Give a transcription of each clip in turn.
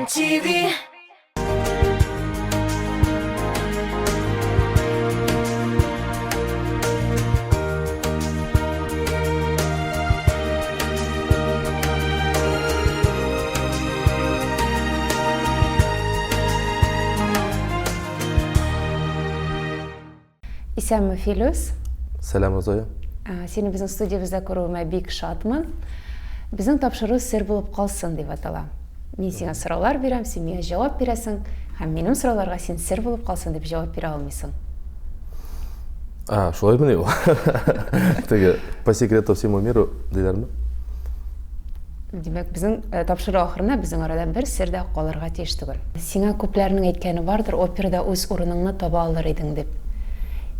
Казан ТВ. Исәнме, Филүс. Сәлам, Розая. Сине безнең студиябездә күрүемә бик шатмын. Безнең тапшыру сер булып калсын дип атала. Мин сиңа сораулар бирәм, син миңа җавап бирәсең, һәм минем сорауларга син сер булып калсын дип җавап бирә алмыйсың. А, шулаймыни ул? Теге по секрету всему миру диләрме? Димәк, безнең э, тапшыру ахырына безнең арада бер сер дә калырга тиеш түгел. Сиңа күпләрнең әйткәне бардыр, операда үз урыныңны таба алыр идең дип.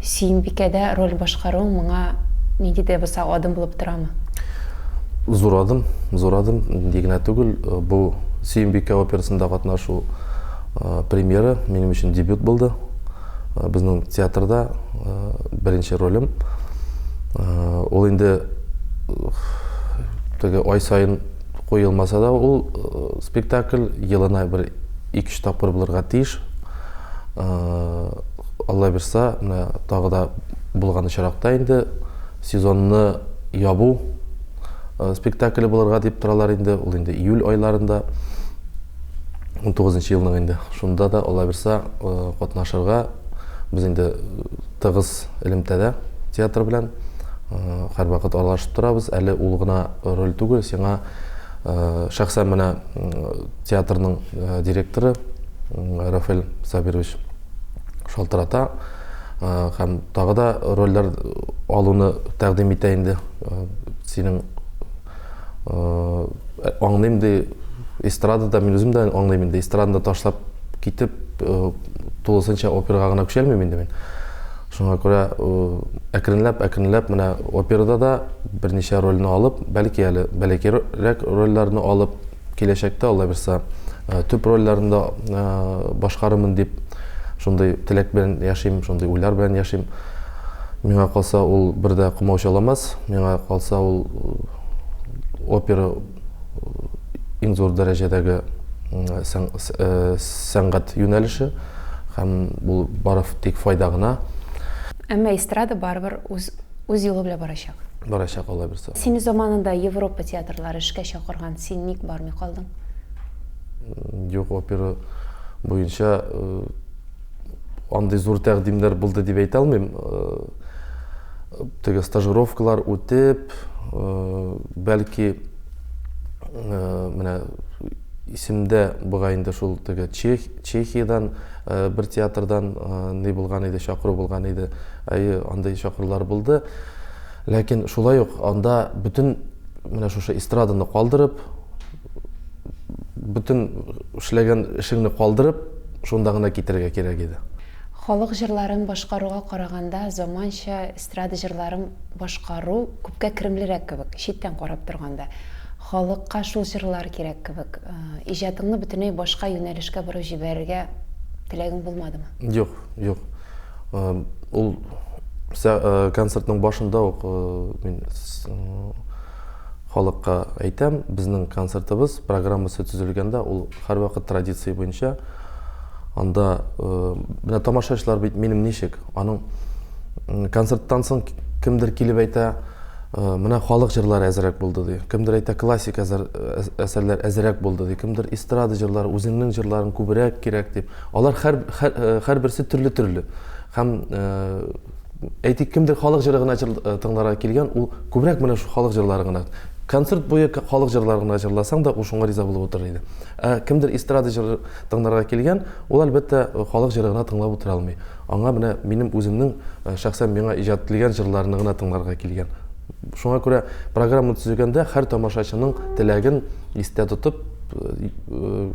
Сөембикәдә роль башкаруың моңа нинди дә булса адым булып торамы? Зур адым, зур адым, нинди генә түгел. Э, бу Сөембикә операсында катнашу э, премьера минем өчен дебют булды. Безнең театрда беренче ролем. Ул инде теге ай саен куелмаса да ул спектакль елына бер ике-өч тапкыр булырга тиеш. Алла бирса, менә тагы да булган очракта инде сезонны ябу спектакле булырга дип торалар инде. Ул инде июль айларында 19 елның инде. Шунда да Алла бирса катнашырга без инде тыгыз элемтәдә театр белән һәрвакыт аралашып торабыз. Әле ул гына роль түгел, сиңа шәхсән менә театрның директоры Рафаэль Сабирович шалтырата һәм тагы да рольләр алуны тәкъдим итә инде. Синең аңлыйм ди, эстрадада мин үзем дә аңлыйм инде, эстраданы ташлап китеп, тулысынча операга гына күчәлмим инде мин. Шуңа күрә әкренләп, әкренләп менә операда да берничә рольне алып, бәлки әле бәләкәйрәк рольләрне алып, киләчәктә Алла бирса, төп рольләрне дә башкарырмын дип шундый теләк белән яшим, шундый уйлар белән яшим. Миңа калса, ул бер дә комаучаламас. Миңа калса, ул опера иң зур дәрәҗәдәге сәнгать юнәлеше һәм ул бары тик файда гына. Әмма эстрада барыбер үз үз юлы белән барачак. Барачак, Алла бирса. Сине заманында Европа театрлары эшкә чакырган, син ник бармый калдың? Юк, опера буенча андый зур тәкъдимнәр булды дип әйтә алмыйм. Теге стажировкалар үтеп, бәлки менә исемдә бугай инде шул теге Чех, Чехиядән бер театрдан ни булган иде, чакыру булган иде. Әйе, андый чакырулар булды. Ләкин шулай ук анда бөтен менә шушы эстраданы калдырып, бөтен эшләгән эшеңне калдырып, шунда гына китәргә кирәк иде. Халык җырларын башкаруга караганда, заманча эстрада җырларын башкару күпкә керемлерәк кебек, читтән карап торганда. Халыкка шул җырлар кирәк кебек. Иҗатыңны бөтенләй башка юнәлешкә борып җибәрергә теләгең булмадымы? Юк, юк. Ул концертның башында ук мин халыкка әйтәм, безнең концертыбыз программасы төзелгәндә ул һәрвакыт традиция буенча анда менә тамашачылар бит минем ничек, аның концерттан соң кемдер килеп әйтә, менә халык җырлары әзрәк булды ди, кемдер әйтә классик әсәрләр әзрәк булды ди, кемдер эстрада җырлары, үзеңнең җырларың күбрәк кирәк дип. Алар һәр һәрберсе төрле-төрле. Һәм әйтик, кемдер халык җыры гына тыңларга килгән, ул күбрәк менә шул халык җырлары гына. Концерт буе халык җырлары гына җырласаң да, ул шуңа риза булып утырыр иде. Ә кемдер эстрада җыры тыңларга килгән, ул әлбәттә халык җыры гына тыңлап утыра алмый. Аңа менә минем үземнең э, шәхсән миңа иҗат ителгән җырларны гына тыңларга килгән. Шуңа күрә программа төзегәндә һәр тамашачының теләген истә тотып, э, э,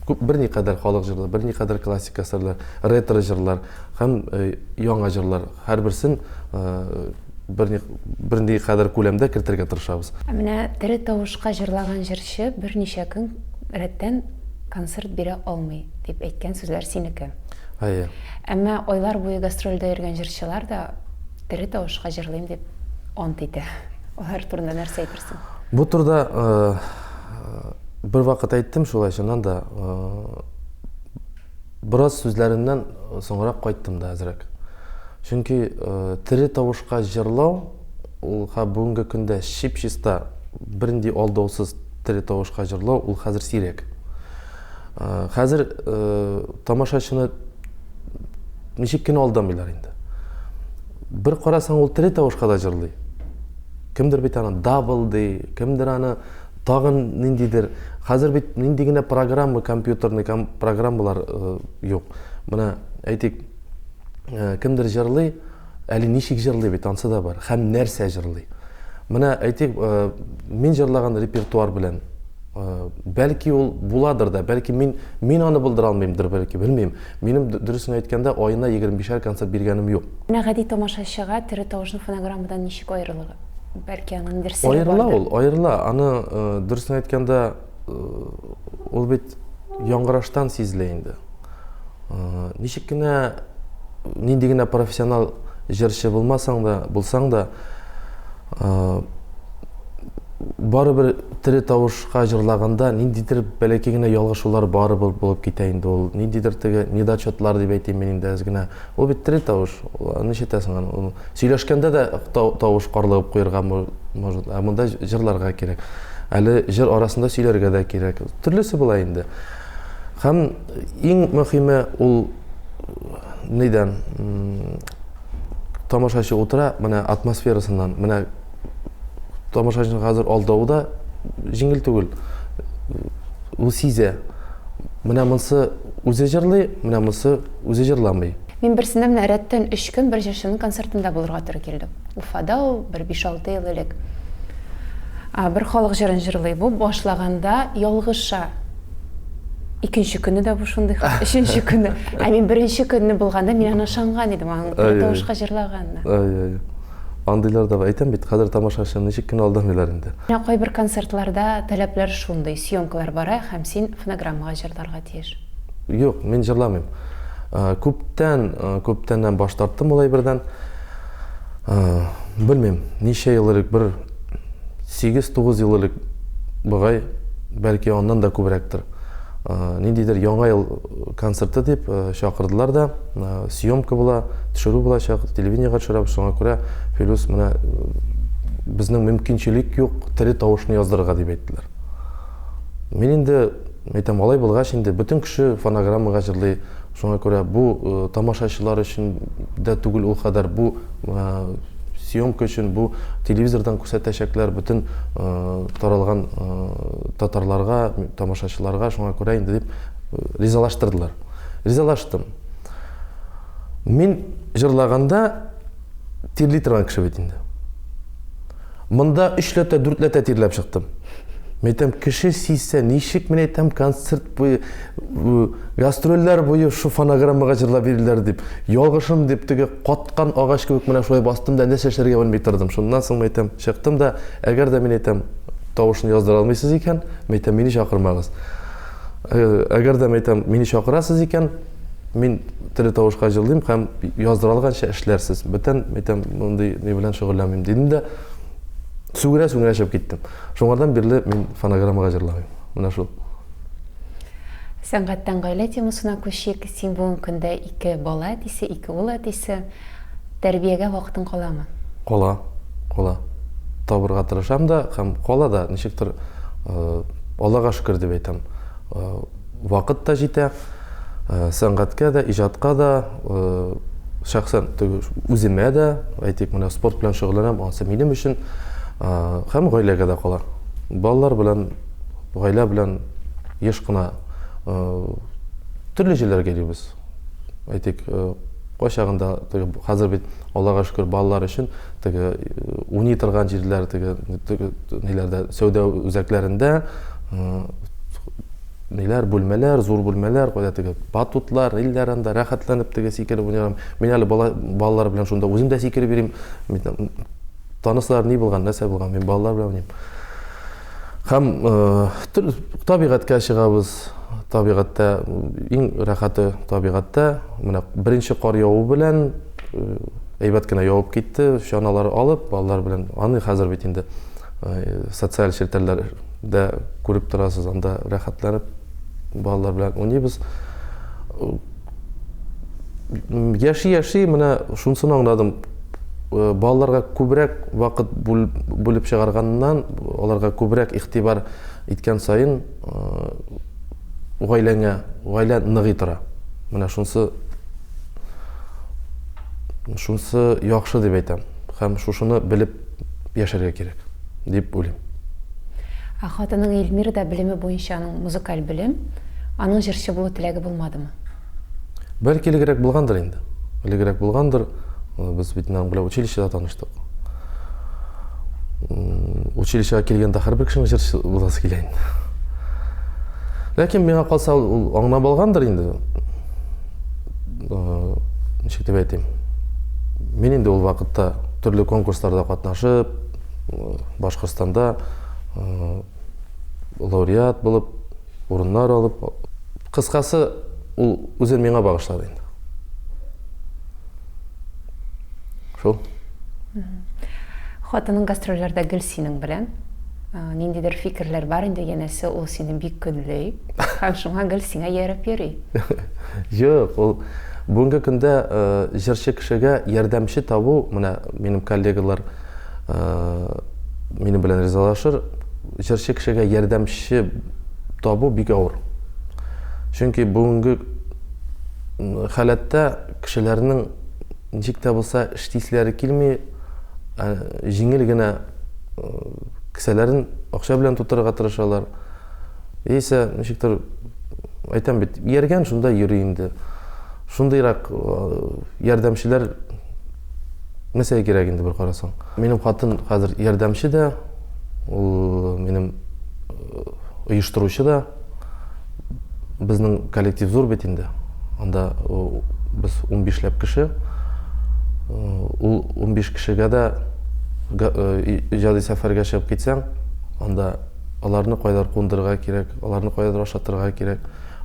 күп берникадәр халык җырлар, берникадәр классик әсәрләр, ретро җырлар һәм яңа җырлар һәрберсен берникадәр күләмдә кертергә тырышабыз. Ә менә тере тавышка җырлаган җырчы берничә көн рәттән концерт бирә алмый, дип әйткән сүзләр синеке. Әйе. Әмма айлар буе гастрольдә йөргән җырчылар да тере тавышка җырлыйм дип ант итә. Алар турында нәрсә әйтерсең? Бу турыда Бер вакыт әйттем шулай, чыннан да, бераз сүзләремнән соңрак кайттым да әзрәк. Чөнки тере тавышка җырлау, ул бүгенге көндә чип-чиста, бернинди алдаусыз тере тавышка җырлау, ул хәзер сирәк. Хәзер тамашачыны ничек кенә алдамыйлар инде. Бер карасаң, ул тере тавышка да җырлый. Кемдер бит аны дабл ди, кемдер аны тагын ниндидер. Хәзер бит нинди генә программа, компьютерный программалар юк. Менә әйтик, кемдер җырлый, әле ничек җырлый бит, ансы да бар. Һәм нәрсә җырлый. Менә әйтик, мин җырлаган репертуар белән, бәлки ул буладыр да, бәлки мин мин аны булдыра алмыймдыр, бәлки, белмим. Минем дөресен әйткәндә, аена 25 концерт биргәнем юк. Менә гади тамашачыга тере тавышны фонограммадан ничек аерылырга? Бәлки аның бер сере Аерыла ул, аерыла. Аны дөресен әйткәндә, ул бит яңгыраштан сизелә инде. Ничек кенә, нинди генә профессионал җырчы булмасаң да, булсаң да, барыбер тере тавышка җырлаганда ниндидер бәләкәй генә ялгышулар барыбер булып китә инде ул. Ниндидер теге недочетлар дип әйтим мин инде әз генә. Ул бит тере тавыш. Ничәтәсең аны? Ул сөйләшкәндә дә тавыш карлыгып куерга может, ә монда җырларга кирәк. Әле җыр арасында сөйләргә дә кирәк. Төрлесе була инде. Һәм иң мөһиме ул нидән тамашачы утыра, менә атмосферасыннан, менә тамашачыны хәзер алдавы да җиңел түгел. Ул сизә. Менә монысы үзе җырлый, менә монысы үзе җырламый. Мин берсендә менә рәттән өч көн бер җырчының концертында булырга туры килде. Уфада ул, бер 5-6 ел элек. Бер халык җырын җырлый бу, башлаганда ялгыша. Икенче көнне дә бу шундый хәл, өченче көнне. Ә мин беренче көнне булганда мин аны ышанган идем, аның тавышка җырлаганына. Ай-ай. Андыйлар да бар. Әйтәм бит, хәзер тамашачыны ничек кенә алдамыйлар инде. Менә кайбер концертларда таләпләр шундый, съемкалар бара һәм син фонограммага җырларга тиеш. Юк, мин җырламыйм. Күптән, күптәннән баш тарттым ул әйбердән. Белмим, ничә ел элек, бер 8-9 ел элек бугай, бәлки аннан да күбрәктер. Ниндидер яңа ел концерты дип чакырдылар да, съемка була, төшерү булачак, телевидениегә төшерәбез, шуңа күрә Филүс, менә безнең мөмкинчелек юк, тере тавышны яздырырга дип әйттеләр. Мин инде әйтәм, алай булгач инде бөтен кеше фонограммага җырлый, шуңа күрә бу тамашачылар өчен дә түгел ул кадәр, бу съемка өчен, бу телевизордан күрсәтәчәкләр бөтен таралган татарларга, тамашачыларга, шуңа күрә инде дип ризалаштырдылар. Ризалаштым. Мин җырлаганда тирли торган кеше бит инде. Монда өчләтә, дүртләтә тирләп чыктым. Мин әйтәм, кеше сизсә, ничек мин әйтәм, концерт буе, гастрольләр буе шу фонограммага җырлап йөриләр дип. Ялгышым дип, теге каткан агач кебек менә шулай бастым да, нәрсә эшләргә белми тордым. Шуннан соң мин әйтәм, чыктым да, әгәр дә мин әйтәм, тавышын яздыра алмыйсыз икән, мин әйтәм, мине чакырмагыз. Әгәр дә мин әйтәм, мине чакырасыз икән, мин тере тавышка җырлыйм һәм яздыра алганча эшләрсез. Бүтән, әйтәм, мондый ни белән шөгыльләнмим дидем дә, сүгенә-сүгенә чыгып киттем. Шуңардан бирле мин фонограммага җырламыйм. Менә шул. Сәнгатьтән гаилә темасына күчик. Син бүгенге көндә ике бала әтисе, ике ул әтисе. Тәрбиягә вакытың каламы? Кала, кала. Табырга тырышам да һәм кала да, ничектер, Аллага шөкер дип әйтәм. Вакыт та җитә, сәнгатькә дә, иҗатка да, шәхсән үземә дә, әйтик, менә спорт белән шөгыльләнәм, анысы минем өчен, һәм гаиләгә дә кала. Балалар белән, гаилә белән еш кына төрле җирләргә йөрибез. Әйтик, кайчагында теге хәзер бит Аллага шөкер балалар өчен теге уйный торган җирләр, теге ниләрдә, сәүдә үзәкләрендә ниләр, бүлмәләр, зур бүлмәләр, кайда теге батутлар, илләр анда рәхәтләнеп теге сикереп уйныйм. Мин әле бала, балалар белән шунда үзем дә сикереп йөрим. Таныслар ни булган, нәрсә булган, мин балалар белән уйныйм. Һәм э, табигатькә чыгабыз. Табигатьтә иң рәхәте табигатьтә. Менә беренче кар яву белән э, әйбәт кенә явып китте. Чаналар алып, балалар белән. Аны хәзер бит инде э, социаль челтәрләр дә күреп торасыз, анда рәхәтләнеп балалар белән уйныйбыз. Яши-яши менә шунысын аңладым. Балаларга күбрәк вакыт бүлеп чыгарганнан, аларга күбрәк игътибар иткән саен, гаиләңә, гаилә ныгый тора. Менә шунысы шунысы яхшы дип әйтәм. Һәм шушыны белеп яшәргә кирәк дип уйлыйм. Ә хатының Эльмира да белеме буенча аның музыкаль белем, аның җырчы булу теләге булмадымы? Бәлки элегрәк булгандыр инде. Элегрәк булгандыр. Без бит аның белән училищеда таныштык. Училищега килгәндә һәрбер кешенең җырчы буласы килә инде. Ләкин миңа калса ул аңлап алгандыр инде. Ничек дип әйтим? Мин инде ул вакытта төрле конкурсларда катнашып, Башкортстанда лауреат булып, урыннар алып, кыскасы, ул үзен миңа багышлады инде. Шул. Хатының гастрольләрдә гел синең белән. Ниндидер фикерләр бар инде, янәсе ул сине бик көнли һәм шуңа гел сиңа ияреп йөри. Юк, ул бүгенге көндә җырчы кешегә ярдәмче табу, менә минем коллегалар минем белән ризалашыр, җырчы кешегә ярдәмче табу бик авыр. Чөнки бүгенге халәттә кешеләрнең ничек тә булса эшлиселәре килми, җиңел генә кесәләрен акча белән тутырырга тырышалар. Яисә ничектер әйтәм бит, ияргән шунда йөри инде. Шундыйрак ярдәмчеләр нәрсәгә кирәк инде бер карасаң. Минем хатын хәзер ярдәмче дә, ул минем оештыручы да. Безнең коллектив зур бит инде. Анда без 15 ләп кеше. Ул 15 кешегә дә иҗади сәфәргә чыгып китсәң, анда аларны кайдадыр кундырырга кирәк, аларны кайдадыр ашатырга кирәк,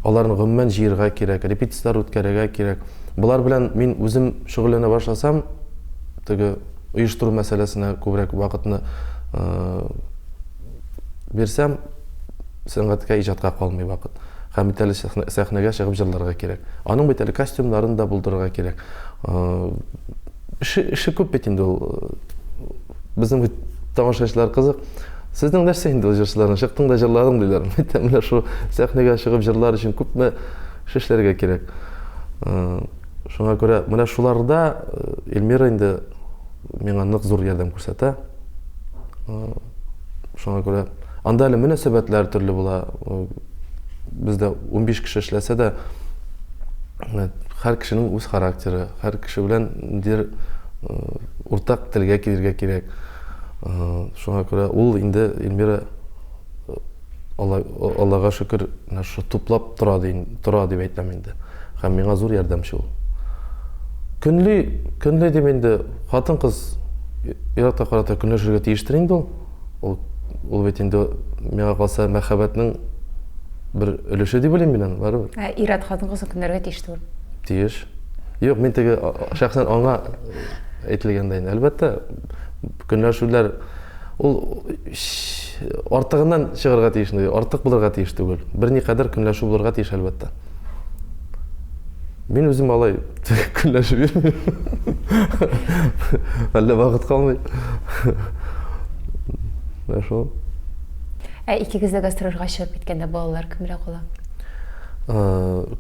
аларны гомумән җыерга кирәк, репетицияләр үткәрергә кирәк. Болар белән мин үзем шөгыльләнә башласам, теге оештыру мәсьәләсенә күбрәк вакытны бирсәм, сәнгатькә, иҗатка калмый вакыт. Һәм бит әле сәхнәгә чыгып җырларга кирәк. Аның бит әле костюмнарын да булдырырга кирәк. Эше, эше күп бит инде ул. Безнең бит тамашачылар кызык. Сезнең нәрсә инде ул җырчыларның? Чыктың да җырладың диләр. Әйтәм, менә шул сәхнәгә чыгып җырлар өчен күпме эш эшләргә кирәк. Шуңа күрә менә шуларда Эльмира инде миңа нык зур ярдәм күрсәтә. Шуңа күрә анда әле мөнәсәбәтләр төрле була. Бездә 15 кеше эшләсә дә, һәр кешенең үз характеры, һәр кеше белән ниндидер уртак телгә килергә кирәк. Шуңа күрә ул инде Эльмира Аллага шөкер, менә шушы туплап тора тора дип әйтәм инде. Һәм миңа зур ярдәмче ул. Көнли, көнли дип инде хатын-кыз ир-атка карата көнләшергә тиештер инде ул. Ул, ул бит инде миңа калса мәхәббәтнең бер өлеше дип уйлыйм мин аны, барыбер. Ә ир-ат хатын-кызны көнләргә тиеш түгел. Тиеш. Юк, мин теге шәхсән аңа әйтелгәндә инде, әлбәттә, көнләшүләр ул артыгыннан чыгарга тиеш, артык булырга тиеш түгел. Берникадәр көнләшү булырга тиеш, әлбәттә. Мин үзем алай көнләшеп йөрмим. Әллә вакыт калмый. Менә шул. Ә икегез дә гастрольгә чыгып киткәндә балалар кем белән кала?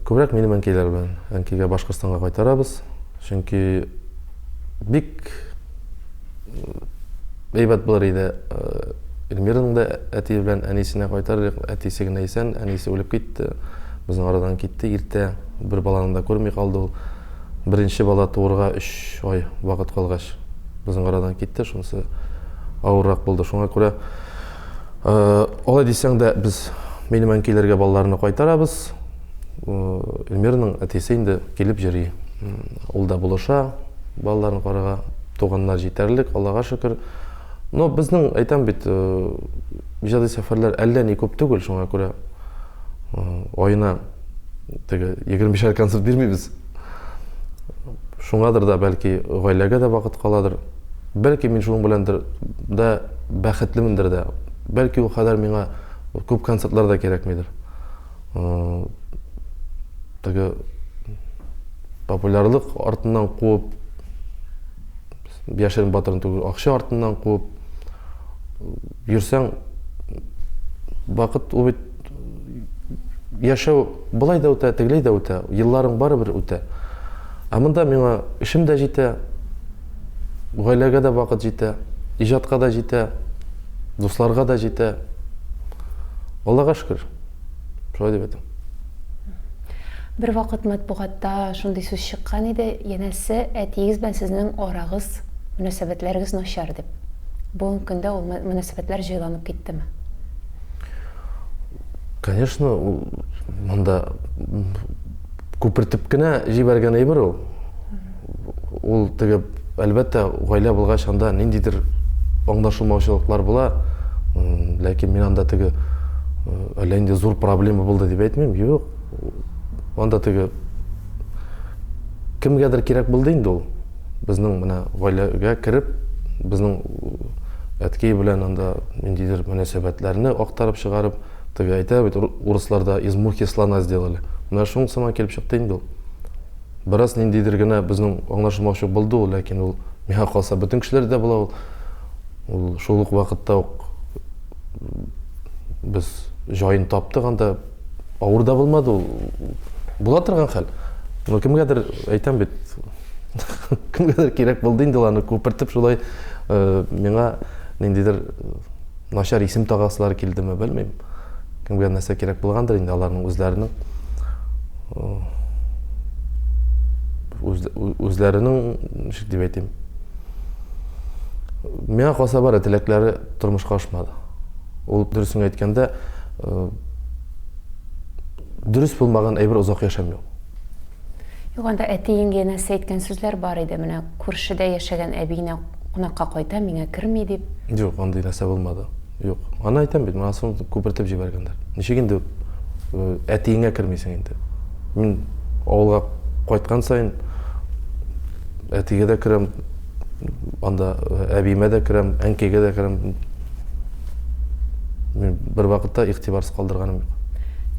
Күбрәк минем әнкәйләр белән. Әнкәйгә Башкортстанга кайтарабыз. Чөнки бик әйбәт булыр иде. Эльмираның да әтие белән әнисенә кайтар идек. Әтисе генә исән, әнисе үлеп китте. Безнең арадан китте иртә. Бер баланы да күрми калды ул. Беренче бала туырга 3 ай вакыт калгач, безнең арадан китте. Шунысы авыррак булды. Шуңа күрә алай дисәң дә, без минем әнкәйләргә балаларны кайтарабыз. Эльмираның әтисе инде килеп йөри. Ул да булыша балаларын карарга. Туганнар җитәрлек, Аллага шөкер. Но безнең, әйтәм бит, иҗади сәфәрләр әллә ни күп түгел, шуңа күрә аена теге 25 концерт бирмибез. Шуңадыр да бәлки гаиләгә дә вакыт каладыр. Бәлки мин шуның беләндер дә бәхетлемендер дә. Бәлки ул кадәр миңа Күп концертлар да кирәкмидер. Теге популярлык артыннан куып, яшерен батырын түгел, акча артыннан куып йөрсәң, вакыт ул бит яшәү болай да үтә, тегеләй дә үтә, елларың барыбер үтә. Ә монда миңа эшем дә җитә, гаиләгә дә вакыт җитә, иҗатка да җитә, дусларга да җитә. Аллага шөкер. Шулай дип әйтәм. Бер вакыт матбугатта шундый сүз чыккан иде, янәсе, әтиегез белән сезнең арагыз, мөнәсәбәтләрегез начар дип. Бүгенге көндә ул мөнәсәбәтләр җайланып киттеме? Конечно, ул монда күпертеп кенә җибәргән әйбер ул. Ул теге, әлбәттә, гаилә булгач, анда ниндидер аңлашылмаучылыклар була. Ләкин мин анда теге әллә инде зур проблема булды дип әйтмим. Юк. Анда теге кемгәдер кирәк булды инде ул. Безнең менә гаиләгә кереп, безнең әткәй белән анда ниндидер мөнәсәбәтләрне актарып чыгарып, теге әйтә бит, урысларда из мухи слона сделали. Менә шуның сыман килеп чыкты инде ул. Бераз ниндидер генә безнең аңлашылмаучылык булды ул, ләкин ул миңа калса бөтен кешеләрдә була ул. Ул шул ук вакытта ук без җаен таптык анда, авыр да булмады ул. Була торган хәл. Но кемгәдер әйтәм бит, кемгәдер кирәк булды инде аны күпертеп шулай э, миңа ниндидер начар исем тагасылар килдеме, белмим. Кемгә нәрсә кирәк булгандыр инде аларның үзләренең үзләренең ничек дип әйтим. Миңа калса бары теләкләре тормышка ашмады. Ул дөресен әйткәндә, дөрес булмаган әйбер озак яшәми ул. Юк, анда әтиең янәсе әйткән сүзләр бар иде. Менә күршедә яшәгән әбиенә кунакка кайта, миңа керми дип. Юк, андый нәрсә булмады. Юк. Аны әйтәм бит, монысын күпертеп җибәргәннәр. Ничек инде э, әтиеңә кермисең инде? Мин авылга кайткан саен әтигә дә керәм, анда э, әбиемә дә керәм, әнкәйгә дә керәм. Мин бер вакытта игътибарсыз калдырганым юк.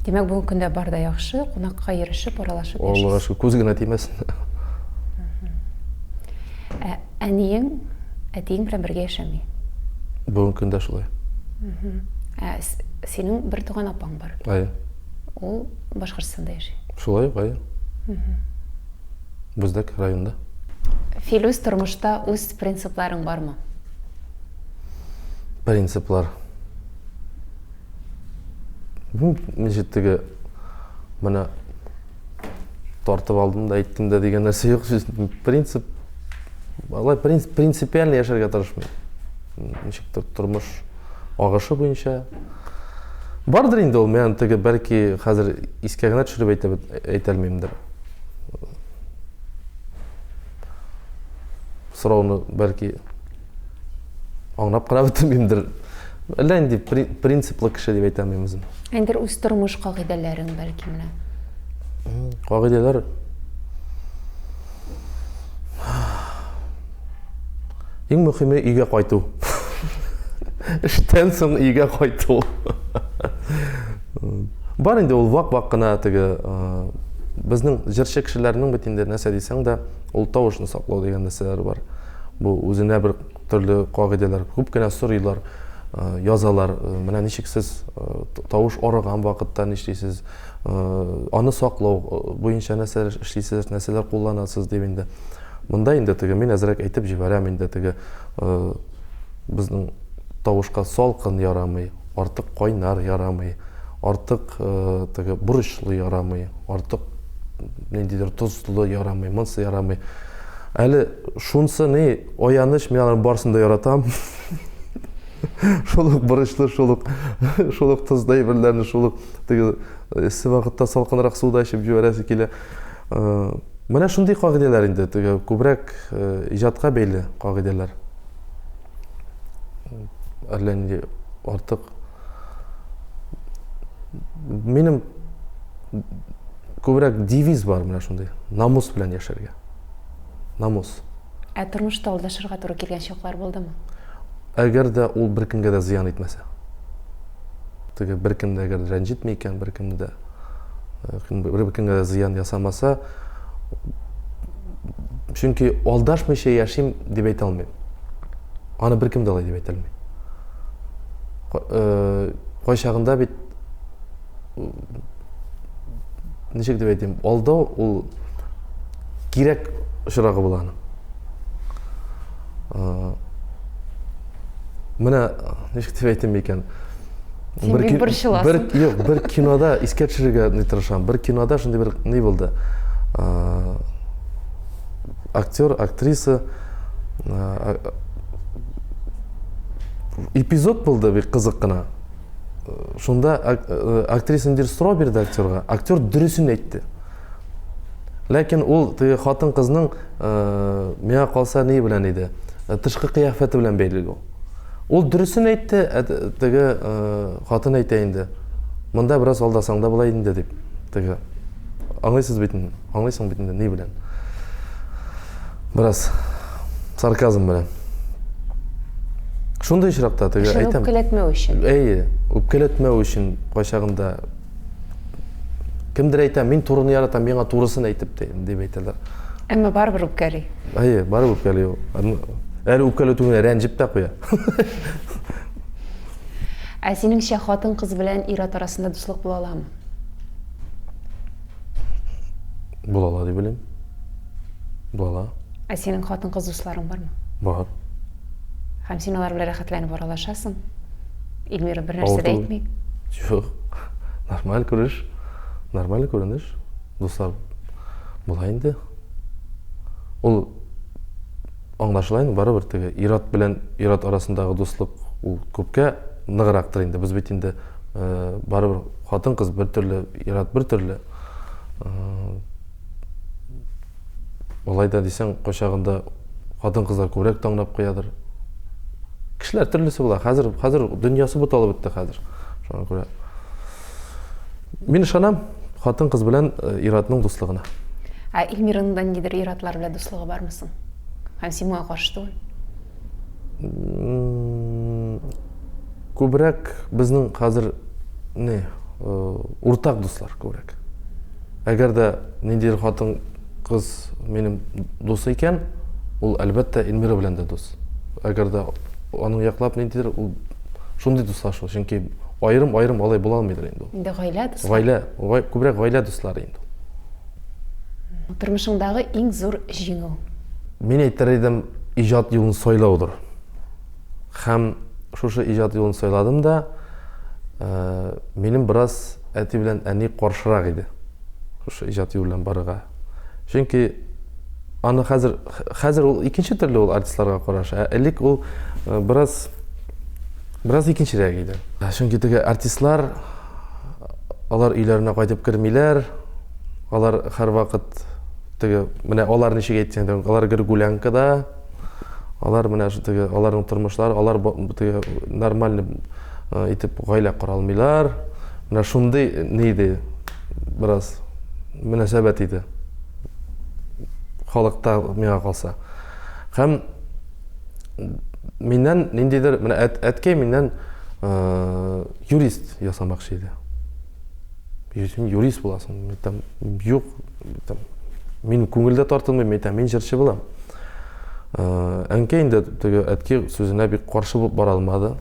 Димәк, бүгенге көндә бар да яхшы, кунакка йөрешеп, аралашып яшисез. Аллага шөкер, күз генә тимәсен. Ә әниең, әтиең белән бергә яшәми? Бүгенге көндә шулай. Ә синең бер туган апаң бар. Әйе. Ул Башкортстанда яши. Шулай ук, әйе. Бүздәк районында. Филүс, тормышта үз принципларың бармы? Принциплар. Ничек теге менә тартып алдым да әйттем дә дигән нәрсә юк. Принцип алай принцип, принципиально яшәргә тырышмыйм. Ничектер тормыш агышы буенча бардыр инде ул, мен теге бәлки хәзер искә генә төшереп әйтә, әйтә алмыймдыр. Сорауны бәлки аңлап кына бетермимдер. Әллә инде принциплы кеше дип әйтә алмыйм үзем. Инде үз тормыш кагыйдәләрең бәлки менә. Кагыйдәләр Иң мөһиме өйгә кайту. Эштән соң өйгә кайту. Бар инде ул вак-вак кына теге безнең җырчы кешеләрнең бит инде нәрсә дисәң дә, ул тавышны саклау дигән нәрсәләр бар. Бу үзенә бер төрле кагыйдәләр. Күп кенә сорыйлар, язалар. Менә ничек сез тавыш арыган вакытта нишлисез, аны саклау буенча нәрсәләр эшлисез, нәрсәләр кулланасыз дип инде. Монда инде теге мин әзрәк әйтеп җибәрәм инде теге безнең тавышка салкын ярамый, артык кайнар ярамый, артык теге борычлы ярамый, артык ниндидер тозлы ярамый, монсы ярамый. Әле шунсы ни, аяныч, мин аларның барысын да яратам. Шул ук борычлы, шул ук шул ук тозлы әйберләрне, шул ук теге эссе вакытта салкынрак су да эчеп җибәрәсе килә. Менә шундый кагыйдәләр инде, теге күбрәк иҗатка бәйле кагыйдәләр. Әллә нинди артык минем күбрәк девиз бар менә шундый. Намус белән яшәргә. Намус. Ә тормышта алдашырга туры килгән чаклар булдымы? Әгәр дә ул беркемгә дә зыян итмәсә. Теге беркемне дә әгәр рәнҗетми икән, беркемне дә беркемгә дә зыян ясамаса, чөнки алдашмыйча яшим дип әйтә алмыйм. Аны беркем дә алай дип әйтә алмый. Кайчагында бит ничек дип әйтим, алдау ул кирәк очрагы була аның. Менә ничек дип әйтим икән? Син бик борчыласың. Бер, юк, бер кинода искә төшерергә не тырышам. Бер кинода шундый бер ни булды. Актер, актриса эпизод булды бик кызык кына. Шунда актриса ниндидер сорау бирде актерга. Актер дөресен әйтте. Ләкин ул теге хатын-кызның миңа калса ни белән иде? Тышкы кыяфәте белән бәйле ул. Ул дөресен әйтте, ә теге хатын әйтә инде. Монда бераз алдасаң да була инде дип. Теге аңлыйсыз бит инде, аңлыйсың бит инде ни белән. Бераз сарказм белән. Шундый очракта теге әйтәм. Үпкәләтмәү өчен. Әйе, үпкәләтмәү өчен кайчагында кемдер әйтә, мин турыны яратам, миңа турысын әйтеп дип әйтәләр. Әмма барыбер үпкәли. Әйе, барыбер үпкәли ул. Әле үпкәләү түгел, рәнҗеп тә куя. Ә синеңчә хатын-кыз белән ир-ат арасында дуслык була аламы? Була ала дип уйлыйм. Була ала. Ә синең хатын-кыз дусларың бармы? Бар. Һәм син алар белән рәхәтләнеп аралашасың? Эльмира бер нәрсә дә әйтми? Юк. Нормаль күреш. Нормаль күренеш. Дуслар була инде. Ул аңлашыла инде, барыбер теге ир-ат белән ир-ат арасындагы дуслык ул күпкә ныграктыр инде. Без бит инде э, барыбер хатын-кыз бер төрле, ир-ат бер төрле. Э, алай да дисәң, кайчагында хатын-кызлар күбрәк таңлап куядыр. Кешеләр төрлесе була. Хәзер хәзер дөньясы буталып бетте хәзер. Шуңа күрә мин ышанам хатын-кыз белән э, ир-атның дуслыгына. Ә Эльмираның да ниндидер ир-атлар белән дуслыгы бармы соң? Һәм син моңа каршы түгел? Күбрәк безнең хәзер не, э, уртак дуслар күбрәк. Әгәр дә ниндидер хатын кыз минем дус икән, ул әлбәттә Эльмира белән дә дус. Әгәр дә аның яклап ниндидер ул шундый дуслашу, чөнки аерым-аерым алай була алмыйдыр инде ул. Инде гаилә дуслары. Гаилә, гай, күбрәк гаилә дуслары инде ул. Тормышыңдагы иң зур җиңү? Мин әйтер идем, иҗат юлын сайлаудыр. Һәм шушы иҗат юлын сайладым да, э, минем бераз әти белән әни каршырак иде. Шушы иҗат юлы белән барырга. Чөнки аны хәзер хәзер ул икенче төрле ул артистларга караш. Ә элек ул э, бераз бераз икенчерәк иде. Чөнки теге артистлар алар өйләренә кайтып кермиләр. Алар һәрвакыт теге менә алар ничек әйтсәң дә, алар гел гулянкада. Алар менә шу теге аларның тормышлары, алар теге нормальный э, итеп гаилә кора алмыйлар. Менә шундый ни иде, бераз мөнәсәбәт иде. Халыкта миңа калса. Һәм миннән ниндидер, менә әт, әткәй миннән э, юрист ясамакчы иде. Син юрист буласың. Мин әйтәм, юк, әйтәм, мин күңелдә тартылмыйм, әйтәм, мин җырчы булам. Э, әнкәй инде теге әткәй сүзенә бик каршы булып бара алмады.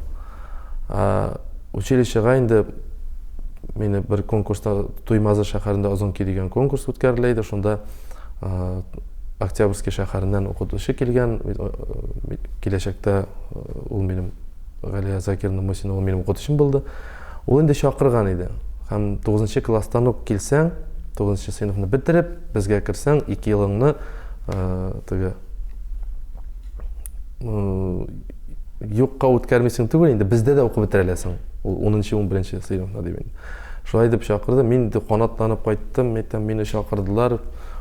Э, училищега инде мине бер конкурста Туймазы шәһәрендә Озын көй дигән конкурс үткәрелә иде. Шунда э, Октябрьский шәһәреннән укытучы килгән. Киләчәктә ул минем Галия Закировна Мусина ул минем укытучым булды. Ул инде чакырган иде. Һәм 9 класстан ук килсәң, 9 сыйныфны бетереп, безгә керсәң, 2 елыңны теге юкка үткәрмисең түгел, инде бездә дә укып бетерә аласың. Ул 10-11 сыйныфны дип инде. Шулай дип чакырды. Мин инде канатланып кайттым, әйтәм, мине чакырдылар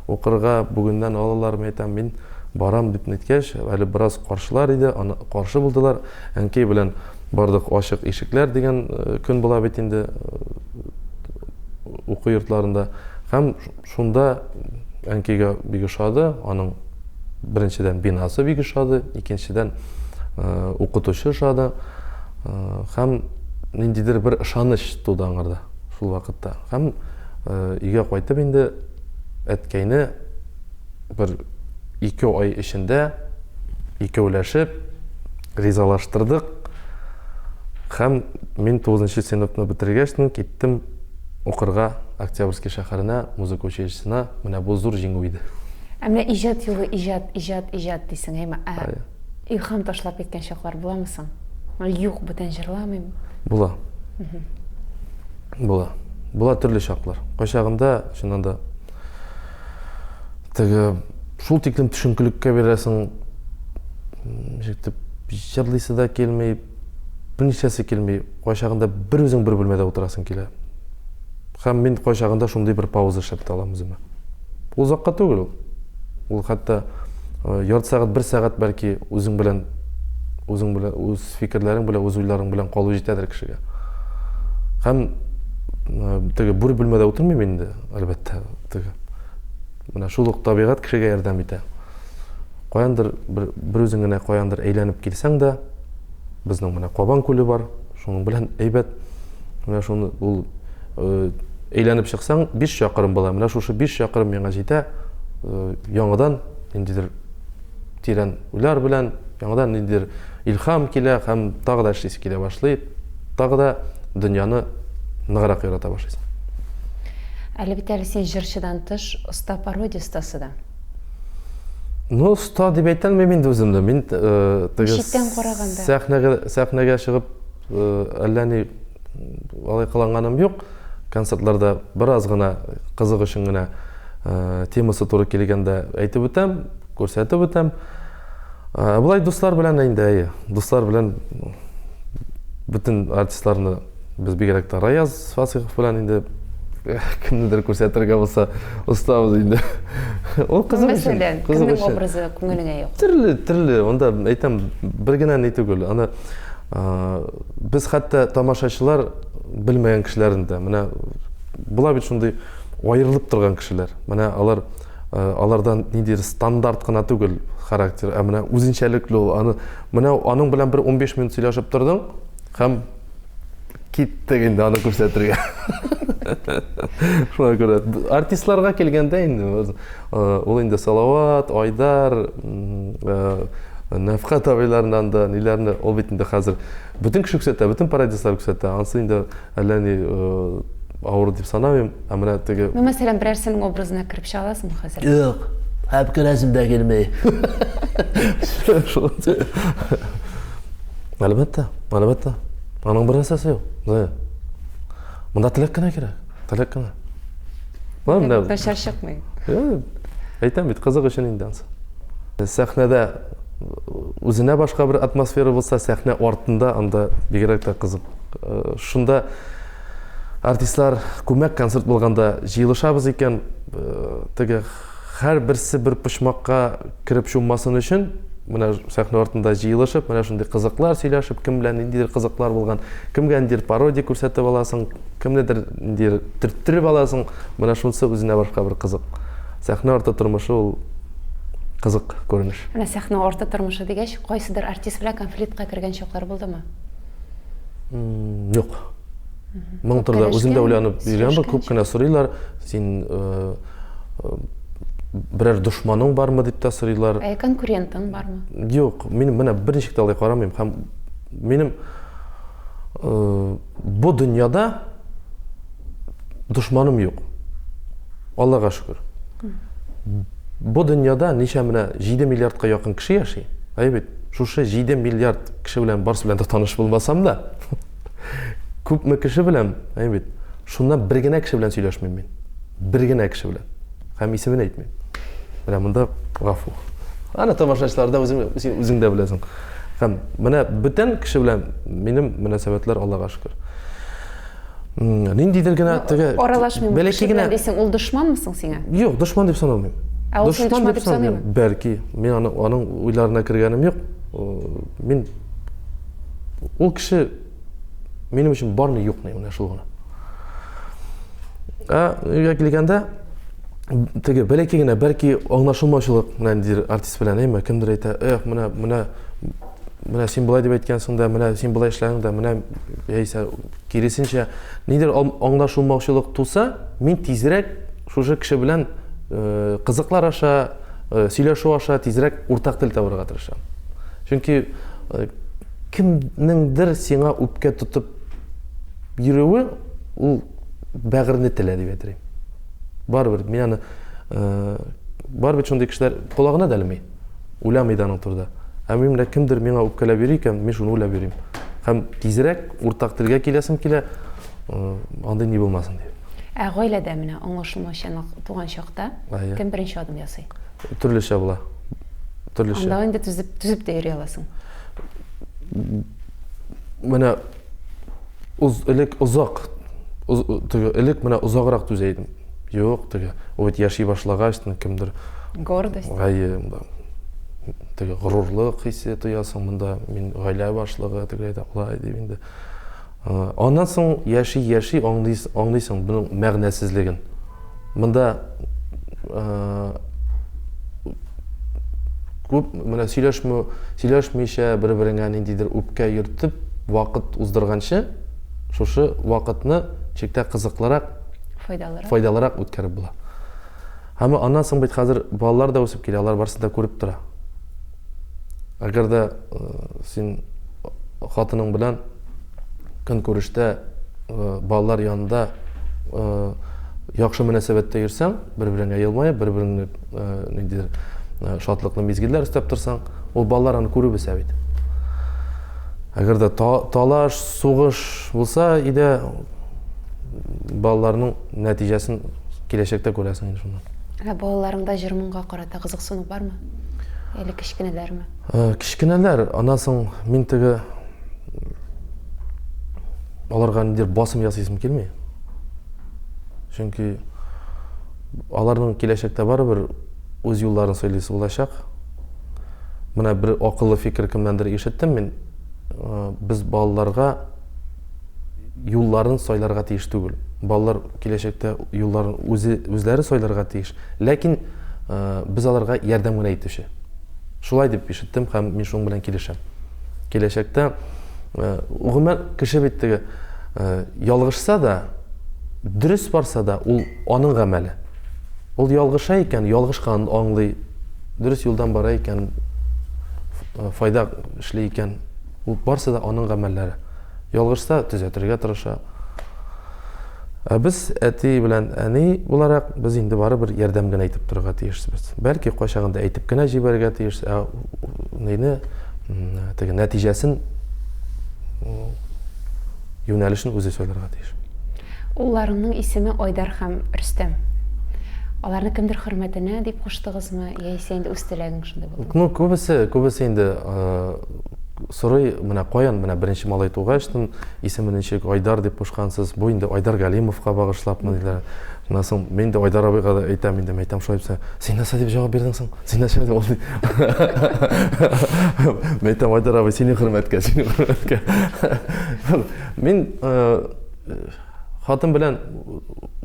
укырга, бүгеннән алалар, әйтәм, мин барам дип әйткәч, әле бераз каршылар иде, аны каршы булдылар. Әнкәй белән Бардык ачык ишекләр дигән э, көн була бит инде э, уку йортларында. Һәм шунда әнкәйгә бик ошады, аның беренчедән бинасы бик ошады, икенчедән э, укытучы ошады. Һәм ниндидер бер ышаныч туды аңарда шул вакытта. Һәм өйгә кайтып инде әткәйне бер 2 ай эчендә икәүләшеп ризалаштырдык. Һәм мин 9 сыйныфны бетергәч, киттем укырга Октябрьский шәһәренә, музыка училищесына. Менә бу зур җиңү иде. Ә менә иҗат юлы, иҗат, иҗат, иҗат дисең, әйме? Ә илһам ташлап киткән чаклар буламы соң? Юк, бүтән җырламыйм. Була. Була. Була төрле чаклар. Кайчагында, чыннан да, теге шул тиклем төшенкелеккә бирәсең, ничек җырлыйсы да килми, берничәсе килми. Кайчагында бер үзең бер бүлмәдә утырасың килә. Һәм мин кайчагында шундый бер пауза эшләп тә алам үземә. Ул озакка түгел ул. Ул хәтта ярты сәгать, бер сәгать бәлки үзең белән үзең белән үз фикерләрең белән, үз уйларың белән калу җитәдер кешегә. Һәм теге бер бүлмәдә утырмыйм инде, әлбәттә, теге. Менә шул ук табигать кешегә ярдәм итә. Каяндыр бер, бер үзең генә каяндыр әйләнеп килсәң дә, безнең менә Кабан күле бар, шуның белән әйбәт. Менә шуны ул э, әйләнеп чыксаң, 5 чакрым була. Менә шушы 5 чакрым миңа җитә. Э, яңадан ниндидер тирән уйлар белән, яңадан ниндидер илһам килә һәм тагы да эшлисе килә башлый. Тагы да дөньяны ныграк ярата башлыйсың. Әле бит әле син җырчыдан тыш оста пародия остасы да. Ну, оста дип әйтә алмыйм инде үземне. Мин э, теге Читтән караганда. Сәхнәгә сәхнәгә чыгып э, әллә ни алай кыланганым юк. Концертларда бераз гына кызык өчен генә э, темасы туры килгәндә әйтеп үтәм, күрсәтеп үтәм. Э, болай дуслар белән инде, әйе, дуслар белән бөтен артистларны Без бигрәк тә Раяз Фасыйхов белән инде кемнедер күрсәтергә булса, остабыз инде. Ул кызык өчен. Мәсәлән, кемнең образы күңелеңә якын? Төрле, төрле. Анда әйтәм, бер генә ни түгел. Аны без хәтта тамашачылар белмәгән кешеләрне дә. Менә була бит шундый аерылып торган кешеләр. Менә алар алардан ниндидер стандарт кына түгел характер, ә менә үзенчәлекле ул. Аны менә аның белән бер 15 минут сөйләшеп тордың һәм киттек инде аны күрсәтергә. Шуңа күрә артистларга килгәндә инде ул инде Салават, Айдар, Нәфкать абыйларыннан да ниләрне ул бит инде хәзер бөтен кеше күрсәтә, бөтен пародистлар күрсәтә. Ансы инде әллә ни авыр дип санамыйм. Ә менә теге Ну, мәсәлән, берәрсенең образына кереп чыга аласыңмы хәзер? Юк, һәм керәсем дә килми. Әлбәттә, әлбәттә. Аның бер нәрсәсе юк. Зая. Монда теләк кенә кирәк. Теләк кенә. Менә начар чыкмый. Әйтәм бит, кызык өчен инде ансы. Сәхнәдә үзенә башка бер атмосфера булса, сәхнә артында анда бигрәк тә кызык. Э, шунда артистлар күмәк концерт булганда җыелышабыз икән, э, теге Һәрберсе бер почмакка кереп чуммасын өчен, менә сәхнә артында җыелышып, менә шундый кызыклар сөйләшеп, кем белән ниндидер кызыклар булган, кемгә ниндидер пародия күрсәтеп аласың, кемнедер ниндидер төрттереп аласың, менә шунысы үзенә башка бер кызык. Сәхнә арты тормышы ул кызык күренеш. Менә сәхнә арты тормышы дигәч, кайсыдыр артист белән конфликтка кергән чаклар булдымы? Юк. Моның турында үзем дә уйланып йөргән, күп кенә сорыйлар, син э, берәр дошманың бармы дип тә сорыйлар. Ә конкурентың бармы? Юк, мин менә берничек тә алай карамыйм һәм минем э, бу дөньяда дошманым юк. Аллага шөкер. Бу дөньяда ничә менә 7 миллиардка якын кеше яши. Әйе бит. Шушы 7 миллиард кеше белән барысы белән дә таныш булмасам да, күпме кеше белән, әйе бит. Шуннан бер генә кеше белән сөйләшмим мин. Бер генә кеше белән. Һәм исемен әйтмим. Менә монда гафу. Аны тамашачыларда үзең, син үзең дә беләсең. Һәм менә бүтән кеше белән минем мөнәсәбәтләр Аллага шөкер. Ниндидер генә теге аралашмыйм. Бәләкәй генә дисең, ул дошманмы соң сиңа? Юк, дошман дип санамыйм. Ә ул сине дошман дип саныймы? Бәлки, мин аны аның уйларына кергәнем юк. Мин ул кеше Минем өчен бармы юкмы, менә шул гына. Ә өйгә килгәндә теге бәләкәй генә бәлки аңлашылмаучылык менә ниндидер артист белән, әйме, кемдер әйтә, эх, менә менә Менә син болай дип әйткәнсең дә, менә син болай эшләдең дә, менә яисә киресенчә, нидер аңлашылмаучылык туса, мин тизрәк шушы кеше белән э, кызыклар аша, э, сөйләшү аша тизрәк уртак тел табарга тырышам. Чөнки э, кемнеңдер сиңа үпкә тотып йөрүе ул бәгырьне телә дип әйтер идем. Барыбер мин аны бар бит шундый кешеләр колагына да элми. Уйламый да аның турында. Ә мин менә кемдер миңа үпкәләп йөри икән, мин шуны уйлап йөрим. Һәм тизрәк уртак телгә киләсем килә, андый ни булмасын дип. Ә гаиләдә менә аңлашылмаучанлык туган чакта кем беренче адым ясый? Төрлечә була. Төрлечә. Анда инде түзеп, түзеп тә йөри аласың. Менә уз, элек озак, уз, теге, элек менә озаграк түзә идем. Юк, теге, ул бит яши башлагач, кемдер гордость. Гайе, теге горурлык хисе тоясың монда, мин гаилә башлыгы, теге әйтә, алай дип инде. Аннан соң яши-яши аңлыйсың буның мәгънәсезлеген. Монда күп менә сөйләшмү, сөйләшмичә бер-береңә ниндидер үпкә йөртеп вакыт уздырганчы, шушы вакытны чиктә кызыклырак файдалырак, файдалырак үткәреп була. Һәм аннан соң бит хәзер балалар да үсеп килә, алар барысын да күреп тора. Әгәр дә э, син хатының белән көнкүрештә э, балалар янында э, яхшы мөнәсәбәттә йөрсәң, бер-береңә елмаеп, бер-береңне ниндидер шатлыклы мизгелләр өстәп торсаң, ул балалар аны күреп үсә бит. Әгәр дә талаш, сугыш булса, өйдә балаларның нәтиҗәсен киләчәктә күрәсең инде шуннан. Ә балаларыңда җыр-моңга карата кызыксыну бармы? Әле кечкенәләрме? Э, кечкенәләр, аннан соң мин теге аларга ниндидер басым ясыйсым килми. Чөнки аларның киләчәктә барыбер үз юлларын сайлыйсы булачак. Менә бер акыллы фикер кемнәндер ишеттем мин. Э, без балаларга юлларын сайларга тиеш түгел. Балалар киләчәктә юлларын үзе, үзләре сайларга тиеш. Ләкин э, без аларга ярдәм генә итүче. Шулай дип ишеттем һәм мин шуның белән килешәм. Киләчәктә э, гомумән кеше бит теге э, ялгышса да, дөрес барса да, ул аның гамәле. Ул ялгыша икән, ялгышканын аңлый, дөрес юлдан бара икән, файда эшли икән, Ул барсы да аның гамәлләре. Ялгышса, төзәтергә тырыша. Ә без әти белән әни буларак, без инде барыбер ярдәм генә итеп торырга тиешбез. Бәлки кайчагында әйтеп кенә җибәрергә тиеш, ә нейне теге нәтиҗәсен юнәлешен үзе сайларга тиеш. Улларыңның исеме Айдар һәм Рөстәм. Аларны кемдер хөрмәтенә дип куштыгызмы, яисә инде үз теләгең шундый булдымы? Ну, күбесе, күбесе инде сорый, менә каян, менә беренче малай тугач, исеме ничек, Айдар дип кушкансыз, бу инде Айдар Галимовка багышлапмы диләр. Шуннан соң мин дә Айдар абыйга да әйтәм инде, әйтәм шулай дисә, син нәрсә дип җавап бирдең соң? Син нәрсә дип? Мин әйтәм, Айдар абый, синең хөрмәткә, синең хөрмәткә. Мин хатын белән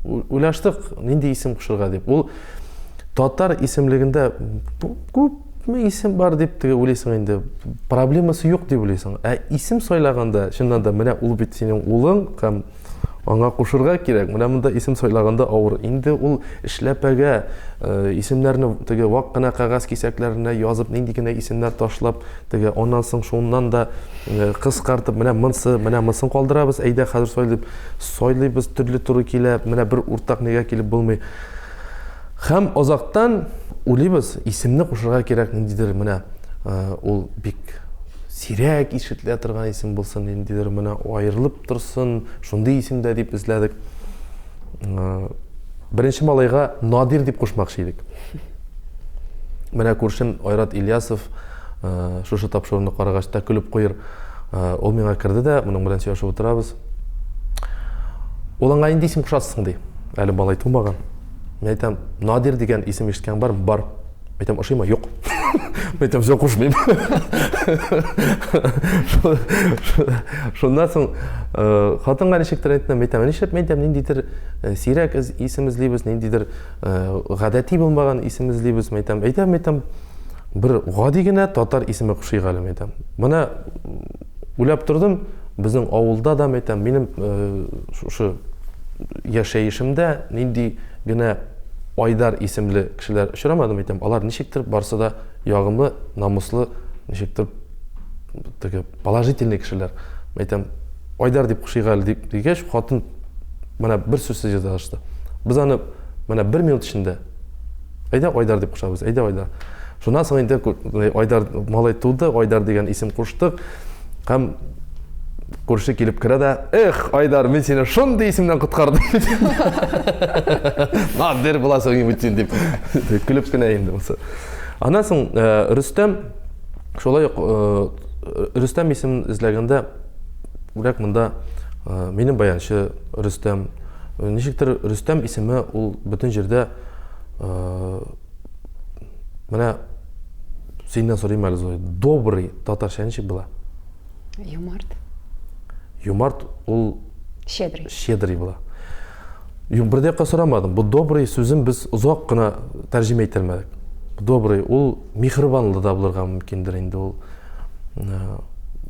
уйлаштык, нинди исем кушырга дип. Ул татар исемлегендә күпме исем бар дип теге уйлыйсың инде. Проблемасы юк дип уйлыйсың. Ә исем сайлаганда, чыннан да менә ул бит синең улың һәм аңа кушырга кирәк. Менә монда исем сайлаганда авыр. Инде ул эшләпәгә э, исемнәрне теге вак кына кәгазь кисәкләренә язып, нинди генә исемнәр ташлап, теге аннан соң шуннан да Э, кыскартып, менә монсы, менә монысын калдырабыз, әйдә хәзер сайлый дип сайлыйбыз, төрле туры килә, менә бер уртак нигә килеп булмый. Һәм азактан уйлыйбыз, исемне кушырга кирәк ниндидер менә э, ул бик сирәк ишетелә торган исем булсын, ниндидер менә аерылып торсын, шундый исемдә дип эзләдек. Э, беренче малайга Надир дип кушмакчы идек. Менә күршем Айрат Ильясов Э, шушы тапшыруны карагач та көлеп куер. Э, ул миңа керде дә, моның белән сөйләшеп утырабыз. Улыңа нинди исем кушасың ди. Әле малай тумаган. Мин әйтәм, Надир дигән исем ишеткән бар? Бар. Әйтәм, ошыймы? Юк. Мин әйтәм, все, кушмыйм. Шуннан соң э, хатынга ничектер әйттем, әйтәм, нишләп мин әйтәм, ниндидер сирәк исем эзлибез, ниндидер гадәти булмаган исем эзлибез, әйтәм, әйтәм, әйтәм. Бер гади генә татар исеме кушыйк әле, мәйтәм. Менә уйлап тордым, безнең авылда да, мәйтәм, минем шушы яшәешемдә нинди генә Айдар исемле кешеләр очрамады, мәйтәм, алар ничектер барсы да ягымлы, намуслы, ничектер теге положительный кешеләр. Мәйтәм, Айдар дип кушыйк әле дип дигәч, хатын менә бер сүзсез ризалашты. Без аны менә бер минут эчендә Әйдә Айдар дип кушабыз, әйдә Айдар. Шуннан соң инде Айдар малай туды, Айдар дигән исем куштык. Һәм күрше килеп керә дә, эх, Айдар, мин сине шундый исемнән коткардым. Надир буласың инде син дип. Көлеп кенә инде булса. Аннан соң э, Рөстәм шулай ук э, Рөстәм исемен эзләгәндә күбрәк монда э, минем баянчы Рөстәм, ничектер Рөстәм исеме ул бөтен җирдә Менә синнән сорыйм әле, Зоя. Добрый татарча ничек була? Юмарт. Юмарт ул щедрый. Щедрый була. Юк, бер дә сорамадым. Бу добрый сүзен без озак кына тәрҗемә итә алмадык. Добрый ул миһербанлы да булырга мөмкиндер инде ул.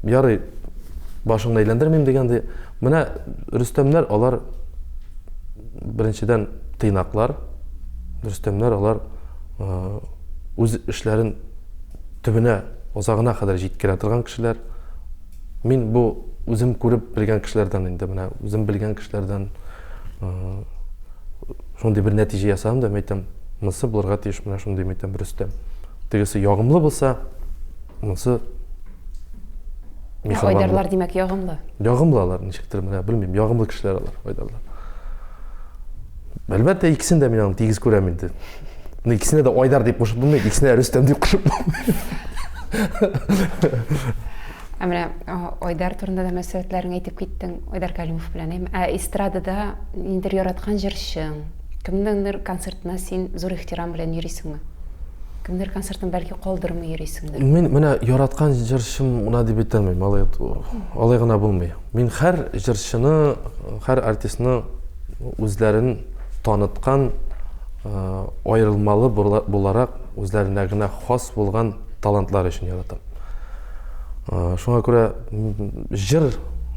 Ярый, башыңны әйләндермим дигәндәй. Менә Рөстәмнәр алар Беренчедән, тыйнаклар, Рөстәмнәр алар үз эшләрен төбенә, азагына кадәр җиткерә торган кешеләр. Мин бу үзем күреп белгән кешеләрдән инде менә үзем белгән кешеләрдән шундый бер нәтиҗә ясадым да, әйтәм, монысы булырга тиеш менә шундый, әйтәм, Рөстәм. Тегесе ягымлы булса, монысы Миһербанлы. Айдарлар, димәк, ягымлы. Ягымлы алар, ничектер, менә белмим, ягымлы кешеләр алар, айдарлар. Әлбәттә, икесен дә мин аны тигез күрәм инде. Ну, икесенә дә Айдар дип кушып булмый, икесенә Рөстәм дип кушып булмый. Ә менә Айдар турында да мөнәсәбәтләрең әйтеп киттең, Айдар Кәлимов белән. Ә эстрадада ниндидер яраткан җырчың, кемнеңдер концертына син зур ихтирам белән йөрисеңме? Кемнәр концертын бәлки калдырмый йөрисеңдер? Мин менә яраткан җырчым гына дип әйтә алмыйм, алай, алай гына булмый. Мин һәр җырчыны, һәр артистны үзләрен таныткан аерылмалы буларак үзләренә генә хас булган талантлар өчен яратам. Шуңа күрә җыр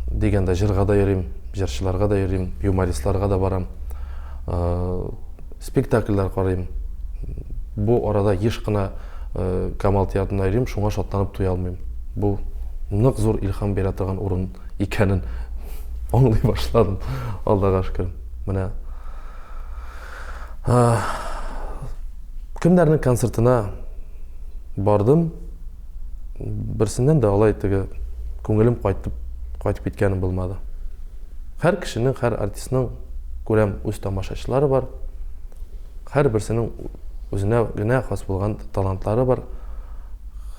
дигәндә җырга да йөрим, җырчыларга да йөрим, юмористларга да барам. Спектакльләр карыйм. Бу арада еш кына Камал театрына йөрим, шуңа шатланып туя алмыйм. Бу нык зур илһам бирә торган урын икәнен аңлый башладым. Аллага шөкер. Менә кемнәрнең концертына бардым, берсеннән дә алай теге күңелем кайтып кайтып киткәне булмады. Һәр кешенең, һәр артистның күрәм үз тамашачылары бар. Һәрберсенең үзенә генә хас булган талантлары бар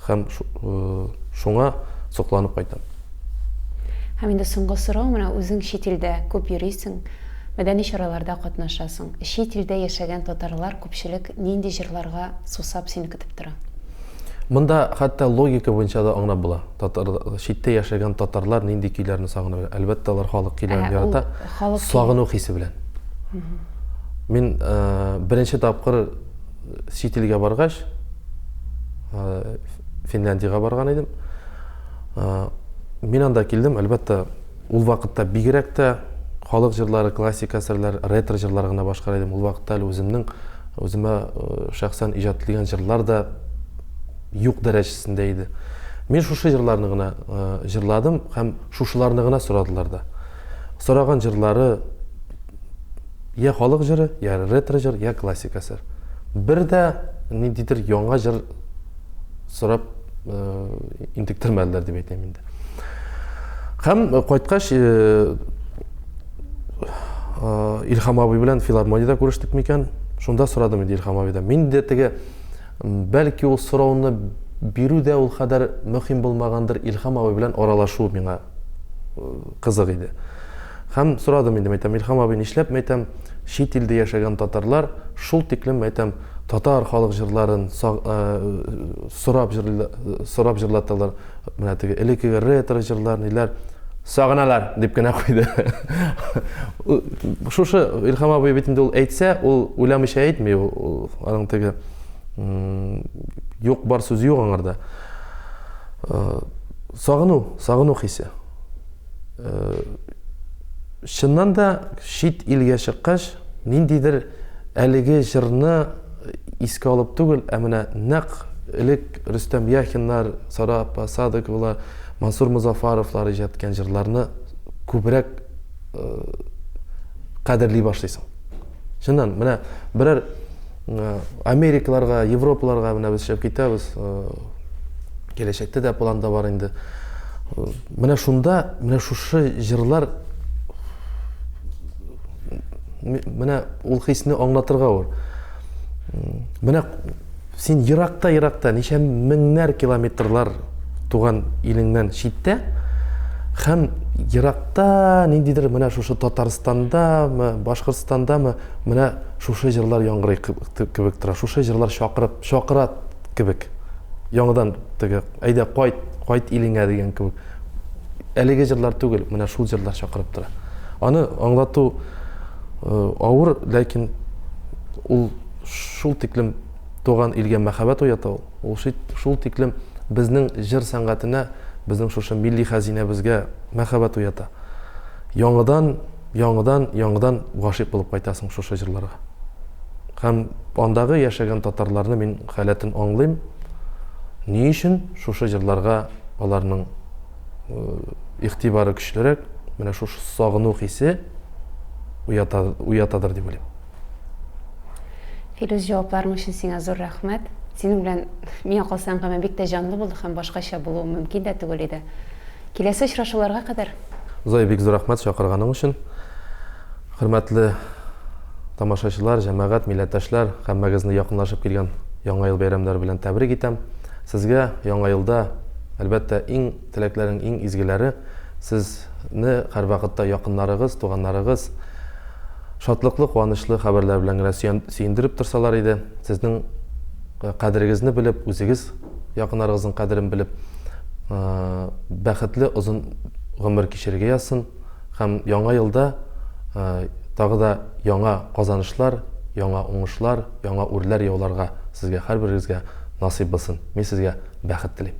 һәм шуңа сокланып кайтам. Һәм инде соңгы сорау, менә үзең чит илдә күп йөрисең, мәдәни чараларда катнашасың. Чит илдә яшәгән татарлар күпчелек нинди җырларга сусап сине көтеп тора? Монда хәтта логика буенча да аңлап була. Татар, читтә яшәгән татарлар нинди көйләрне сагына белә? Әлбәттә, алар халык көйләрен ә, ярата. Халык сагыну хисе белән. Мин э, беренче тапкыр чит илгә баргач, э, Финляндиягә барган идем. Э, мин анда килдем, әлбәттә, ул вакытта бигрәк тә халык җырлары, классик әсәрләр, ретро җырлар гына башкара идем. Ул вакытта әле үземнең үземә шәхсән иҗат ителгән җырлар да юк дәрәҗәсендә иде. Мин шушы җырларны гына җырладым һәм шушыларны гына сорадылар да. Сораган җырлары я халык җыры, я ретро җыр, я классик әсәр. Бер дә ниндидер яңа җыр сорап интектермәделәр дип әйтәм инде. Һәм кайткач Илһам абый белән филармониядә күрештек микән? Шунда сорадым инде Илһам абыйдан. Мин дә теге Бәлки ул сорауны бирү дә ул кадәр мөһим булмагандыр, Илһам абый белән аралашу миңа кызык иде. Һәм сорадым инде, мәйтәм, Илһам абый, нишләп, мәйтәм, чит илдә яшәгән татарлар шул тиклем, мәйтәм, татар халык җырларын сорап сорап җырлаталар, менә теге элеккеге ретро җырлар, ниләр сагыналар дип кенә куйды. Шушы Илһам абый бит инде ул әйтсә, ул уйламыйча әйтми, ул аның теге Юк бар сүз юк аңарда. Сагыну, сагыну хисе. Чыннан да чит илгә чыккач, ниндидер әлеге җырны искә алып түгел, ә менә нәкъ элек Рөстәм Яхиннар, Сара апа Садыковалар, Мансур Мозафаровлар иҗат иткән җырларны күбрәк кадерли башлыйсың. Чыннан, менә берәр Америкаларга, Европаларга менә без чыгып китәбез. Киләчәктә дә планда бар инде. Менә шунда, менә шушы җырлар менә ул хисне аңлатырга авыр. Менә син еракта-еракта, ничә меңнәр километрлар туган илеңнән читтә һәм еракта ниндидер менә шушы Татарстандамы, Башкортстандамы, менә шушы җырлар яңгырый кебек тора. Шушы җырлар чакырып, чакыра кебек. Яңадан теге, әйдә кайт, кайт илеңә дигән кебек. Әлеге җырлар түгел, менә шул җырлар чакырып тора. Аны аңлату авыр, ләкин ул шул тиклем туган илгә мәхәббәт уята ул. Ул шул тиклем безнең җыр сәнгатенә, безнең шушы милли хәзинәбезгә мәхәббәт уята. Яңадан, яңадан, яңадан гашыйк булып кайтасың шушы җырларга. Һәм андагы яшәгән татарларны мин халәтен аңлыйм. Ни өчен шушы җырларга аларның игътибары көчлерәк, менә шушы сагыну хисе уята, уятадыр дип уйлыйм. Филүс, җавапларың өчен сиңа зур рәхмәт. Синең белән миңа калса әңгәмә бик тә җанлы булды һәм башкача булуы мөмкин дә түгел иде. Киләсе очрашуларга кадәр! Зоя, бик зур рәхмәт чакырганың өчен. Хөрмәтле тамашачылар, җәмәгать, милләттәшләр, һәммәгезне якынлашып килгән Яңа ел бәйрәмнәре белән тәбрик итәм. Сезгә Яңа елда, әлбәттә, иң теләкләрең иң изгеләре, сезне һәрвакытта якыннарыгыз, туганнарыгыз шатлыклы, куанычлы хәбәрләр белән генә сөендереп торсалар иде, сезнең кадерегезне белеп, үзегез якыннарыгызның кадерен белеп, бәхетле озын гомер кичерергә язсын. Һәм яңа елда тагы да яңа казанышлар, яңа уңышлар, яңа үрләр яуларга сезгә һәрберегезгә насыйп булсын. Мин сезгә бәхет телим.